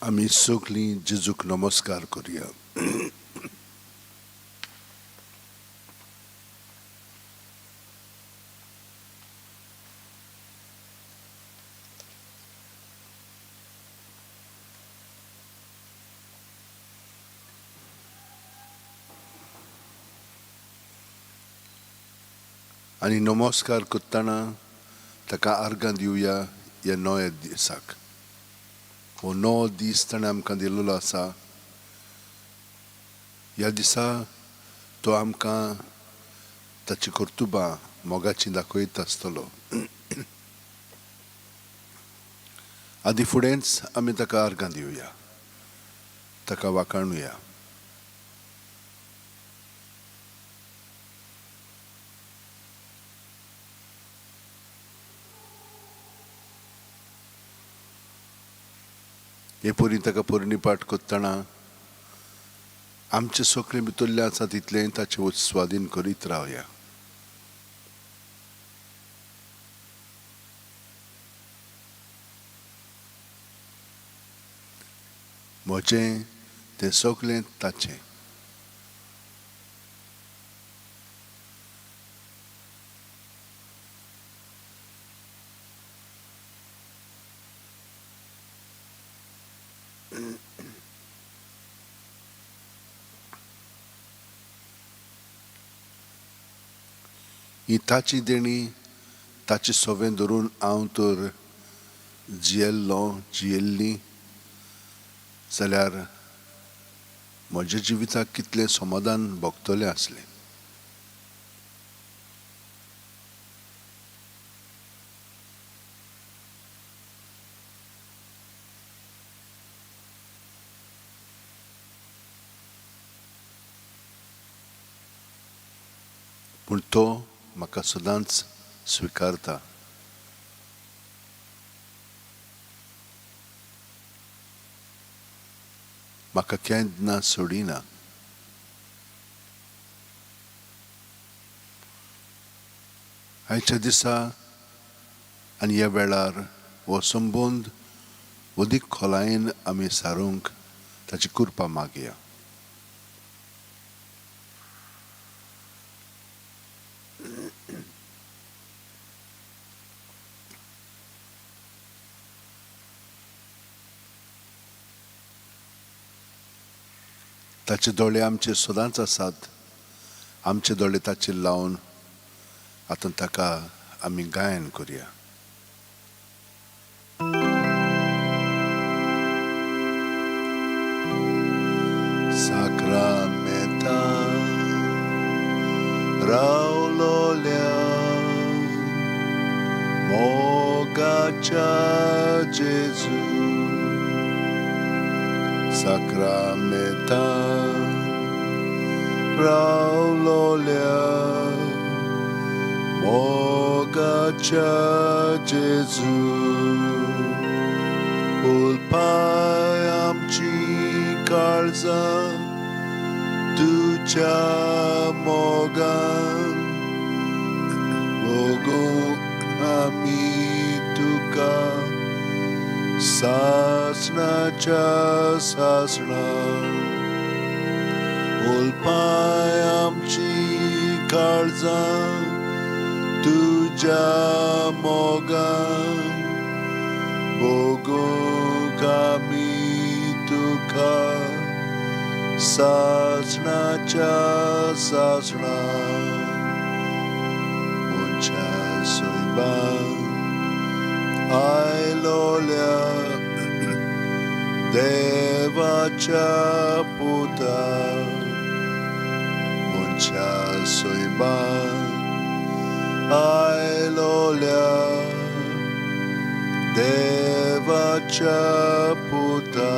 आमी सगळीं जेजूक नमस्कार करुया. आनी नमस्कार करतना ताका आर्गां दिवया ह्या नव्या दिसाक. हो नवो दीस ताणें आमकां दिल्लो आसा. ह्या दिसा तो आमकां ताची कर्तुबां मोगाची दाखयत आसतलो. आदी फुडेंच आमी ताका आर्गां दिवया, ताका वाखाणुया. हे परी ताका परिणीपाठ करतना आमचे सगळे भितरलें आसा तितलें ताचें स्वाधीन करीत रावया. म्हजें तें सगळें ताचें. ही ताची देणी ताचे सवें धरून हांव तर जियेल्लो जियेल्ली जाल्यार म्हज्या जिविताक कितलें समाधान भोगतलें आसलें. पूण तो म्हाका सदांच स्विकारता. म्हाका केन्ना सोडिना. आयच्या दिसा आनी ह्या वेळार हो संबंद अदीक खोलायेन आमी सारूंक ताची कृपा मागया. ताचे दोळे आमचे सदांच आसात, आमचे दोळे ताचेर लावन आतां ताका आमी गायन करुया. साक्रामेंतान रावलोल्या मोगाच्या जेजू, साक्रामेंतान रावलोल्या मोगाच्या जेजू, उलपाय आमची काळजां तुज्या मोगान, भोगूंक आमी तुका सासणाच्या सासणान. उलपाय आमची काळजां तुज्या मोगान, भोगूंक आमी तुका सासणाच्या सासणान. मनशा सैबान आयलोल्या देवाच्या पुता, मनशा सैबान आयलोल्या देवाच्या पुता,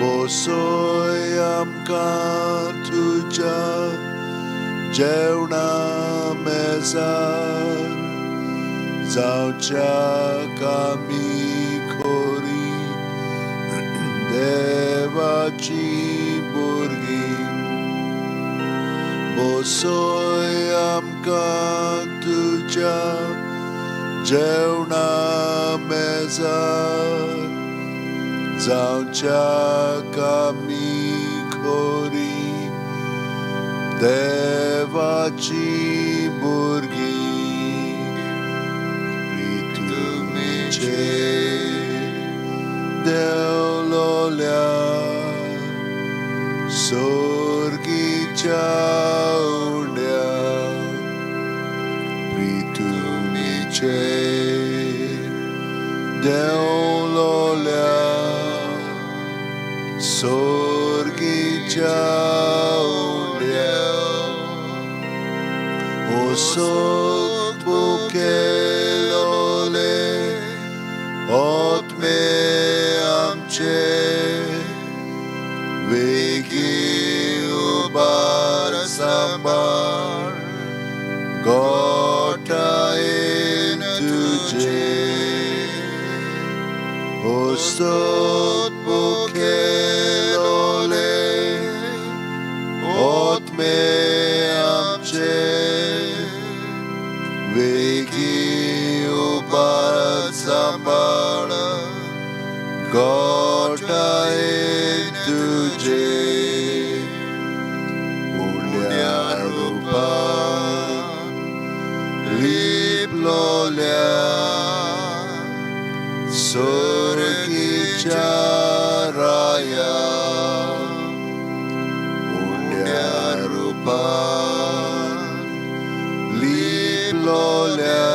बसय आमकां तुज्या जेवणा मेजार, जावच्याक आमी खोरी देवाची भुरगीं. बसय आमकां तुज्या जेवणा मेजार, जावच्याक आमी खोरी देवाची भुरगीं प्रितुमीचेर देवलोल्या सोर्गीच्या उंड्या प्रितुमीचेर देवलोल्या सोर्गीच्या उंड्या ओ सोक मुखेलोले आत्मे आमचे वेगी उबार सांबाळ गोठायेन तुजे ओ सोक मुखेलोले आत्मे आमचे वेगी उबार सांबाळ गोठायेन तुजे उंड्या रुपान लिपलोल्या सोर्गीच्या राया उंड्या रुपान लिपलोल्या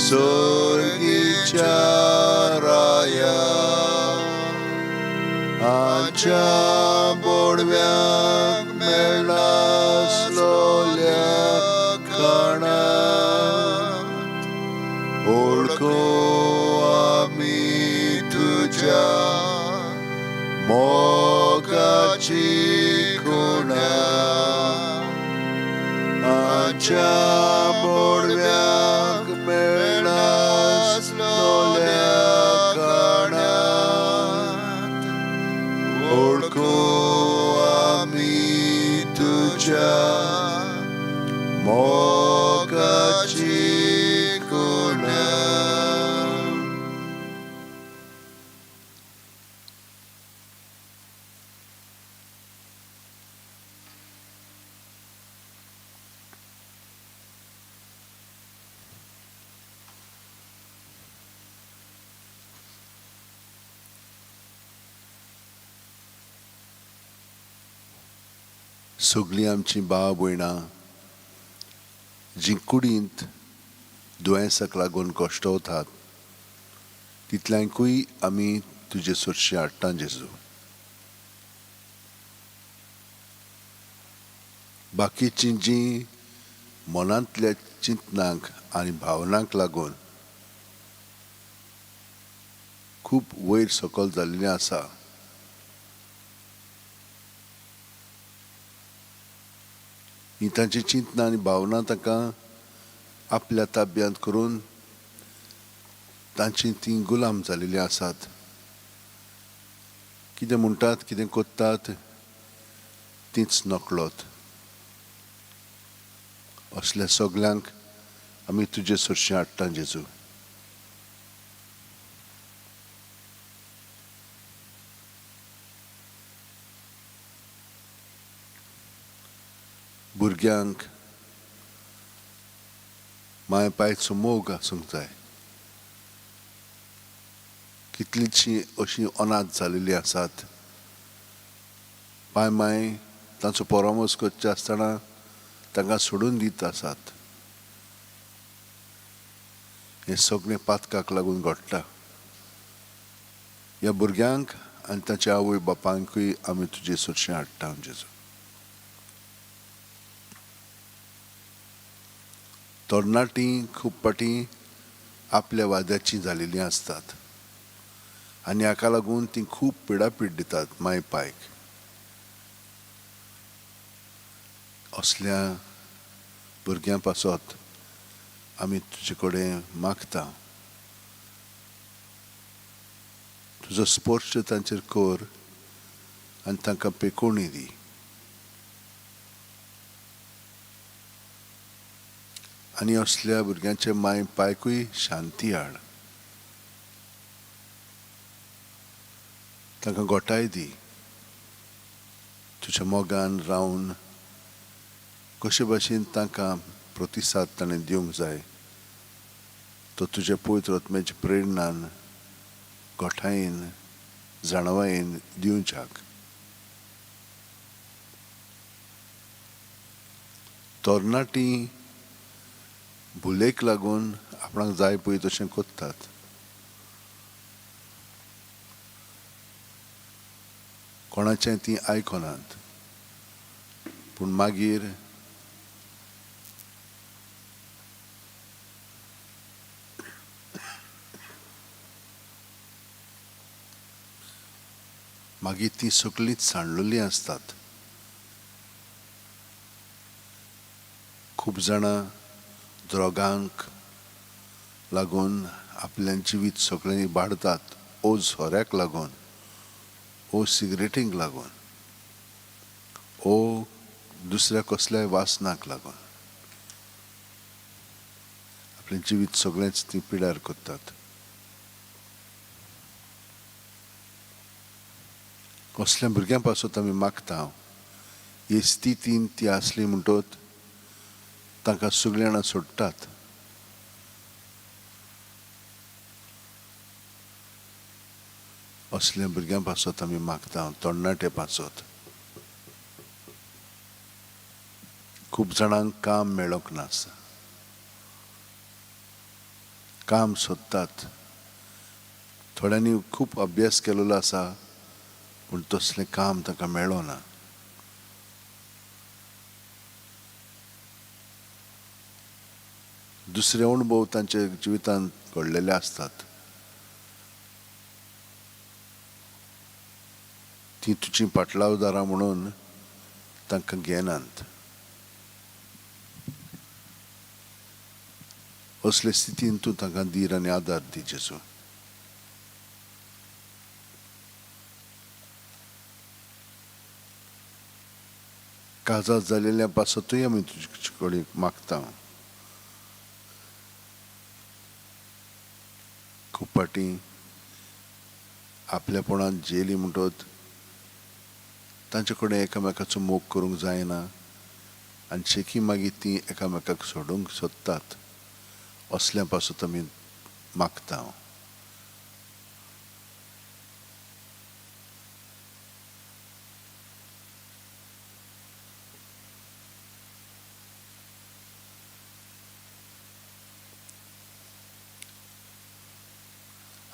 सोर्गीच्या राया आमच्या बोडव्याक मेळनासलोल्या खाणाक ओळखूं आमी तुज्या मोगाची खुणा आमच्या बोडव्याक मेळनासलोल्या खाणाक ओळखूं आमी तुज्या मोगाची खुणा. सगळीं आमचीं भाव भयणां जीं कुडींत दुयेंसाक लागून कश्टवतात तितल्यांकूय आमी तुजे सरशी हाडटा जेजू. बाकीचीं जीं मनांतल्या चिंतनाक आनी भावनांक लागून खूब वयर सकयल जाल्लीं आसा ही तांची चिंतनां आनी भावनां तांकां आपल्या ताब्यांत करून तांची तीं गुलाम जाल्लीं आसात. कितें म्हणटात कितें करतात तींच नकळत. असल्या सगल्यांक आमी तुजे सरशी हाडटा जेजू. भुरग्यांक माय पायचो मोग आसूंक जाय. कितलींशीं अशीं अनाथ जाल्लीं आसात. पाय माय तांचो परामर्श करचे आसतना तांकां सोडून दीत आसात. हें सगळें पातकाक लागून घडटा. ह्या भुरग्यांक आनी ताच्या आवय बापांकूय आमी तुजे सरशी हाडटा जेजू. तरणाटीं खूब फावटी आपल्या वाद्याचीं जाल्लीं आसतात आनी हाका लागून तीं खूब पिडापीड दितात माय पायक. असल्या भुरग्यां पासत आमी तुजे कडेन मागता तुजो स्पर्श तांचेर कर आनी तांकां पेकोवणी दी. आनी असल्या भुरग्यांचे माय पायकूय शांती हाड. तांकां गोठाय दी. तुज्या मोगान रावन कशे भाशेन तांकां प्रतिसाद ताणें दिवंक जाय तो तुज्या पवित्र आत्म्याच्या प्रेरणान, गोठायेन, जाणवायेन दिवच्याक. तरणाटीं भुलेक लागून आपणाक जाय पळय तशें करतात. कोणाचें तीं आयकनात, पूण मागीर मागीर तीं सगळींच सांडलेलीं आसतात. खूब जाणां द्रोगांक लागून आपलें जिवीत सगळें इबाडतात, ओ सोऱ्याक लागून, ओ सिगरेटींक लागून, ओ दुसऱ्या कसल्याय वासनाक लागून आपलें जिवीत सगळेंच तीं पिड्यार करतात. कसल्या भुरग्यां पासत आमी मागता, हे स्थितीन ती आसली म्हणटत तांकां सगळीं जाणां सोडटात. असल्या भुरग्यां पासत आमी मागता, तरणाटे पासत. खूब जाणांक काम मेळोंक नासता, काम सोदतात. थोड्यांनी खूब अभ्यास केलेलो आसा, पूण तसलें काम तांकां मेळना. दुसरे अणभव तांच्या जिवितांत घडलेले आसतात. ती तुजी पाटलावदारां म्हणून तांकां घेनात. असले स्थितीन तूं तांकां धीर आनी आदार दी जेजू. काजार जालेल्या पासतूय आमी तुजे कडेन मागता. खूब फावटी आपल्यापणांत जेली म्हणटत तांचे कडेन एकामेकाचो मोग करूंक जायना आनी शेकी मागीर ती एकामेकाक सोडूंक सोदतात. असल्या पासत आमी मागता.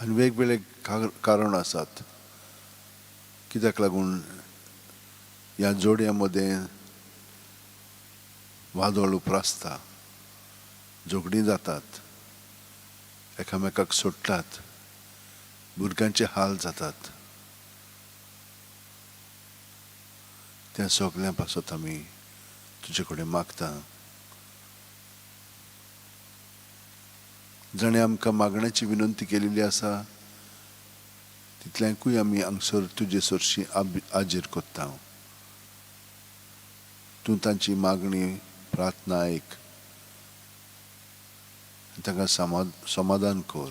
आनी वेगवेगळे कारण आसात कित्याक लागून ह्या जोडयां मदें वादळ उप्रासता, झगडीं जातात, एकामेकाक सोडटात, भुरग्यांचे हाल जातात. त्या सगळ्यां पासत आमी तुजे कडेन मागता. जाणें आमकां मागण्याची विनंती केलेली आसा तितल्यांकूय आमी हांगसर तुजे सरशी आजीर करता. तूं तांची मागणी प्रार्थना आयक आनी तांकां समाधान कर.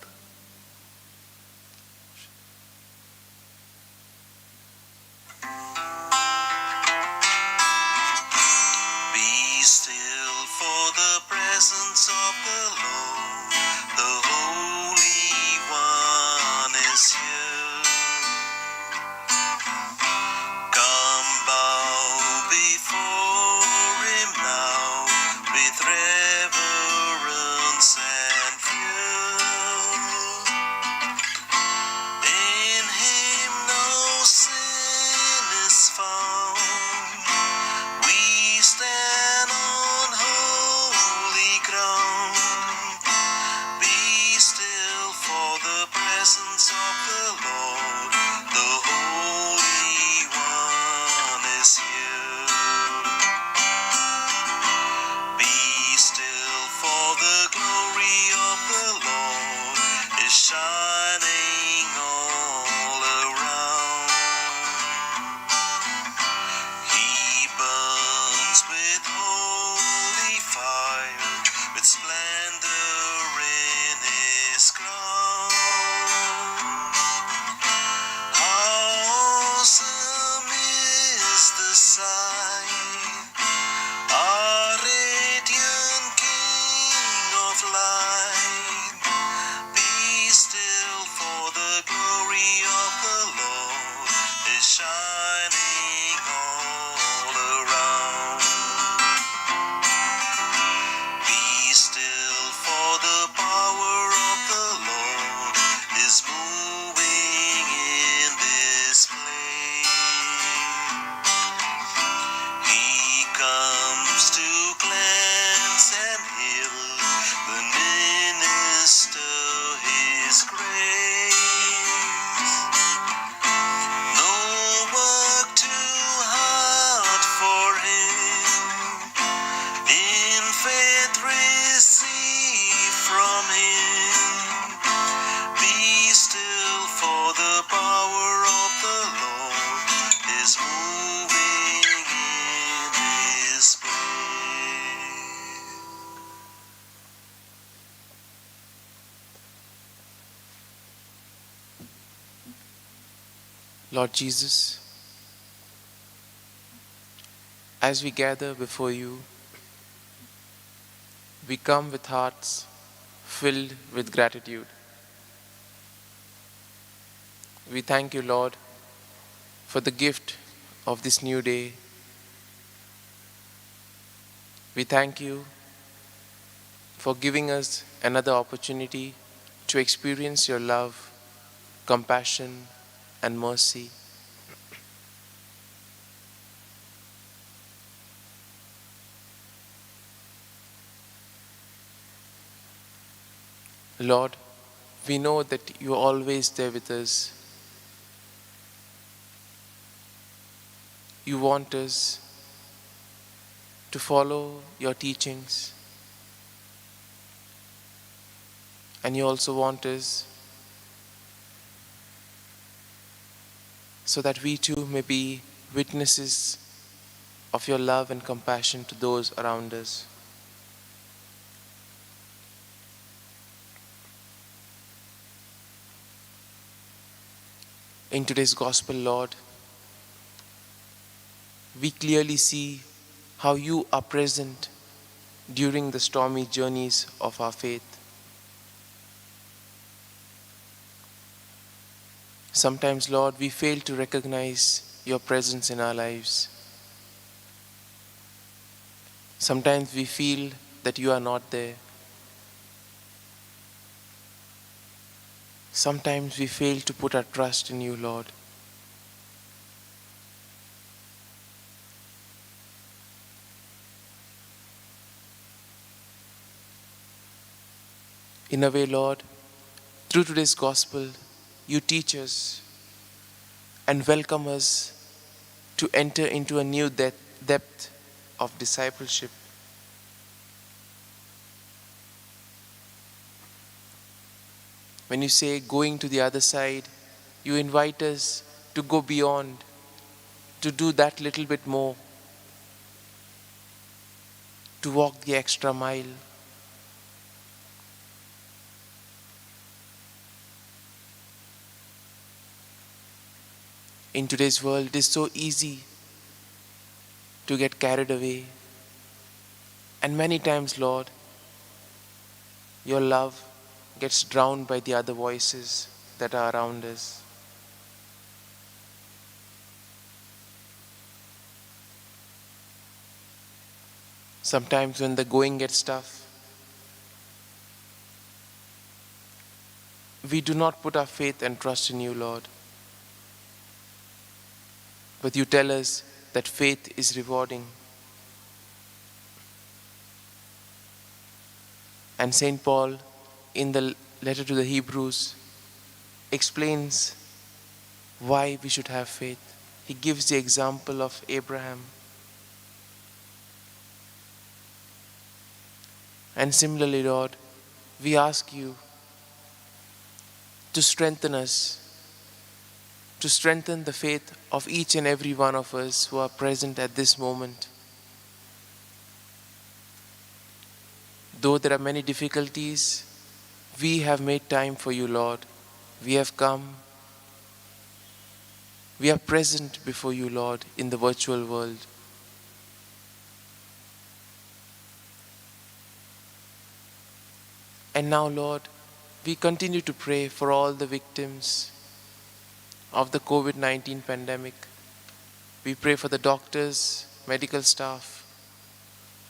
Be still for the presence of the Lord, the Holy One is here. Come bow before him now with reverence and fear. In him no sin is found. We stand on holy ground. Be still for the presence of the Lord. The Holy One is here. Be still for shining all around. Be still, for the power of the Lord is moving in this place. He comes to cleanse and heal, the minister his grace. No work too hard for him. In faith receive from him. Be still, for the power of the Lord is moving in this place. Lord Jesus, as we gather before you, we come with hearts filled with gratitude. We thank you, Lord, for the gift of this new day. We thank you for giving us another opportunity to experience your love, compassion, and mercy. Lord, we know that you are always there with us. You want us to follow your teachings. And you also want us so that we too may be witnesses of your love and compassion to those around us. In today's Gospel, Lord, we clearly see how you are present during the stormy journeys of our faith. Sometimes, Lord, we fail to recognize your presence in our lives. Sometimes we feel that you are not there. Sometimes we fail to put our trust in you, Lord. In a way, Lord, through today's Gospel, you teach us and welcome us to enter into a new depth of discipleship. When you say going to the other side, you invite us to go beyond, to do that little bit more, to walk the extra mile. In today's world, it is so easy to get carried away. And many times, Lord, your love gets drowned by the other voices that are around us. Sometimes when the going gets tough, we do not put our faith and trust in you, Lord. But you tell us that faith is rewarding. And St. Paul, in the letter to the Hebrews, explains why we should have faith. He gives the example of Abraham. And similarly, Lord, we ask you to strengthen us, to strengthen the faith of each and every one of us who are present at this moment. Though there are many difficulties, we have made time for you, Lord. We have come. We are present before you, Lord, in the virtual world. And now, Lord, we continue to pray for all the victims of the COVID-19 pandemic. We pray for the doctors, medical staff.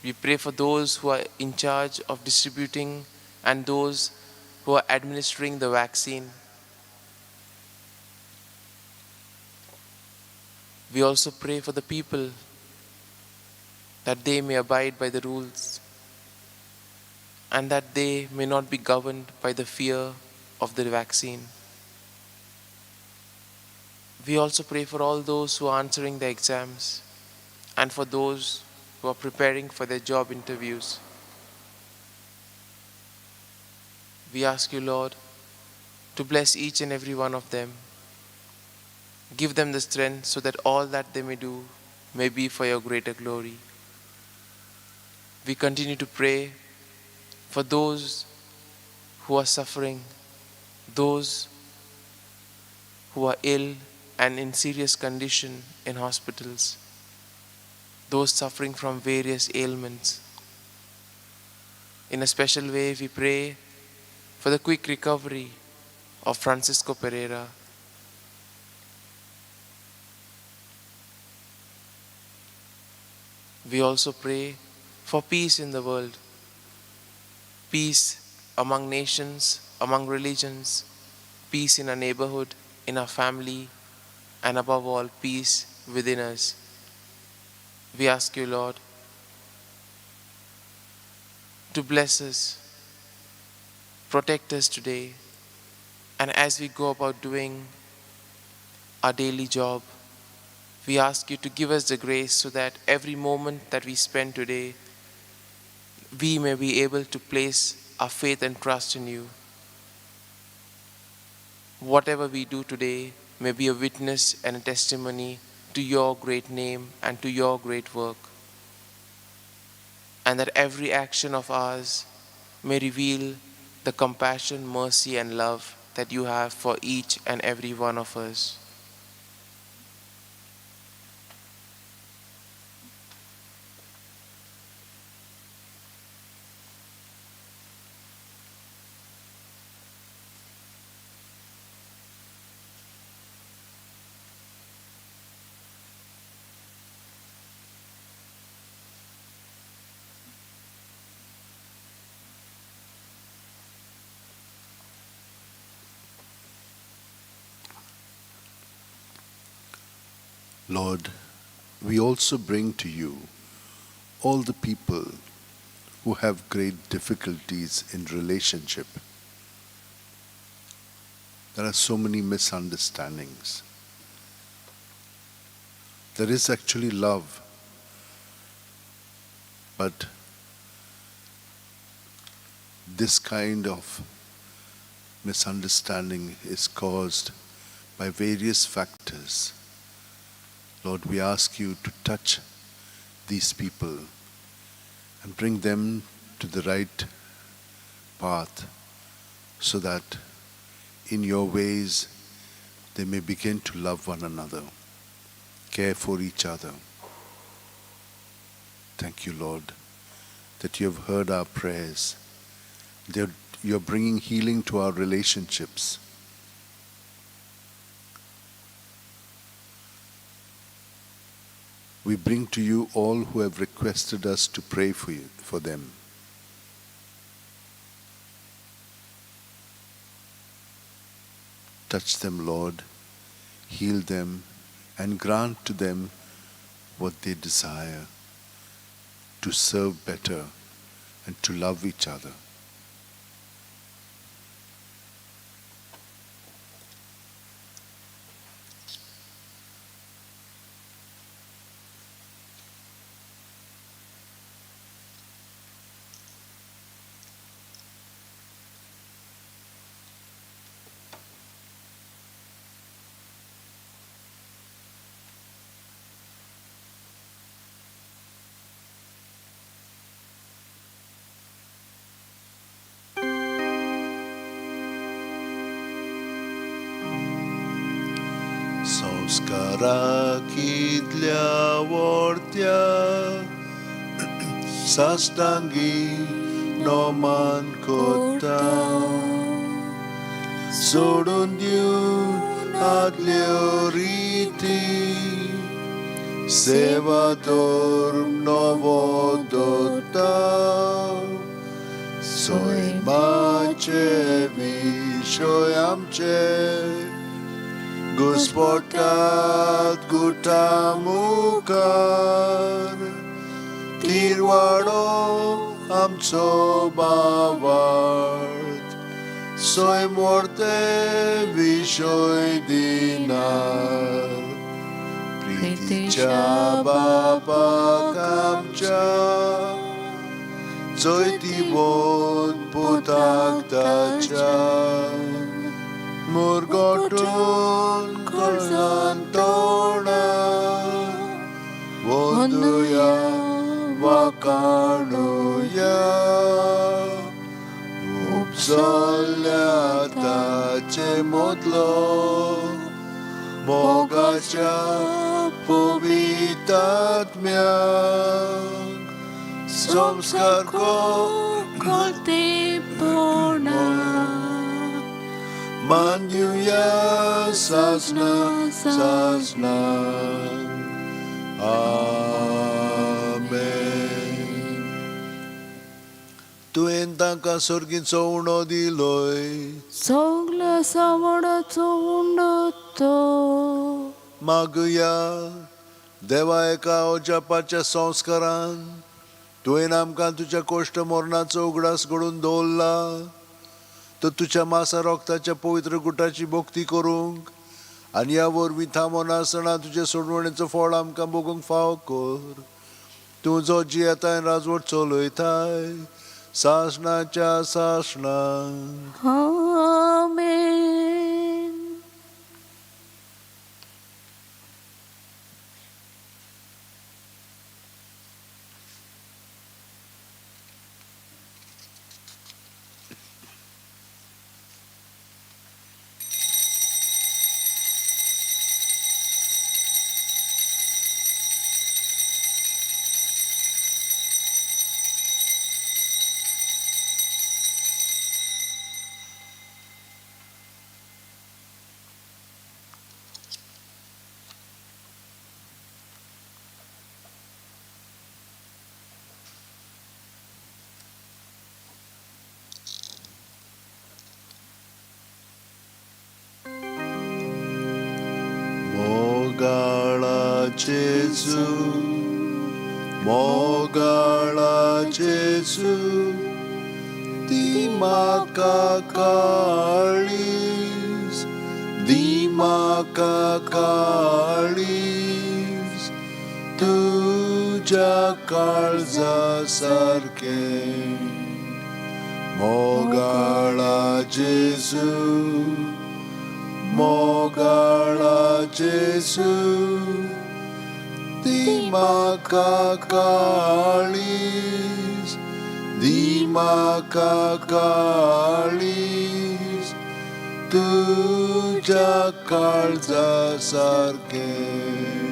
We pray for those who are in charge of distributing and those who are administering the vaccine. We also pray for the people that they may abide by the rules and that they may not be governed by the fear of the vaccine. We also pray for all those who are answering their exams and for those who are preparing for their job interviews. We ask you, Lord, to bless each and every one of them. Give them the strength so that all that they may do may be for your greater glory. We continue to pray for those who are suffering, those who are ill and in serious condition in hospitals, those suffering from various ailments. In a special way, we pray for the quick recovery of Francisco Pereira. We also pray for peace in the world, peace among nations, among religions, peace in our neighborhood, in our family, and above all, peace within us. We ask you, Lord, to bless us, protect us today, and as we go about doing our daily job, we ask you to give us the grace so that every moment that we spend today, we may be able to place our faith and trust in you. Whatever we do today may be a witness and a testimony to your great name and to your great work. And that every action of ours may reveal the compassion, mercy, and love that you have for each and every one of us. Lord, we also bring to you all the people who have great difficulties in relationship. There are so many misunderstandings. There is actually love, but this kind of misunderstanding is caused by various factors. Lord, we ask you to touch these people and bring them to the right path so that in your ways they may begin to love one another, care for each other. Thank you, Lord, that you have heard our prayers. That you are bringing healing to our relationships. We bring to you all who have requested us to pray for you, for them. Touch them, Lord, heal them, and grant to them what they desire, to serve better and to love each other. संस्कारा कितल्या वर्त्या साष्टांगी नमन करता, सोडून दिवन आदल्यो रिती सेवा धर्म नवो दत्ता सैमाचे विशय आमचे घुस्पटात गुटा मुखार तिरवाडो आमचो बावार्थ सैम वर्ते विशय दिनार प्रितीच्या बापाक आमच्या जैतिवंत पुताक ताच्या मुरगोटून कळसान तोंडा वंदुया वाकाणुया उपसल्या ताचे मोदलो मोगाच्या पवितात्म्याक संस्कार कोलतेपणा मान्युया सासना सासना. आमेन. तुवें तांकां सर्गीचो उणो दिलोय सगल्या सावडाचो उंडो तो. मागया देवा एका अजापाच्या संस्कारान तुवें आमकां तुज्या कोश्ट मरणाचो उगडास घडून दवरला तर तुज्या मासा रोगताच्या पवित्र गुटाची भक्ती करूंक आनी ह्या वरवीं थांबोनासतना तुजे सोडवणेचो फळ आमकां भोगूंक फाव कर. तूं जो जियेताय राजवट चलयताय सासणाच्या सासणाक. आमेन. मोगाळा जेजू, मोगाळा जेजू, दी म्हाका काळीज, दी म्हाका काळीज तुज्या काळजा सारकें. मोगाळा जेजू, मोगाळा जेजू, दी म्हाका काळीज, दी म्हाका काळीज तुज्या काळजा सारकें.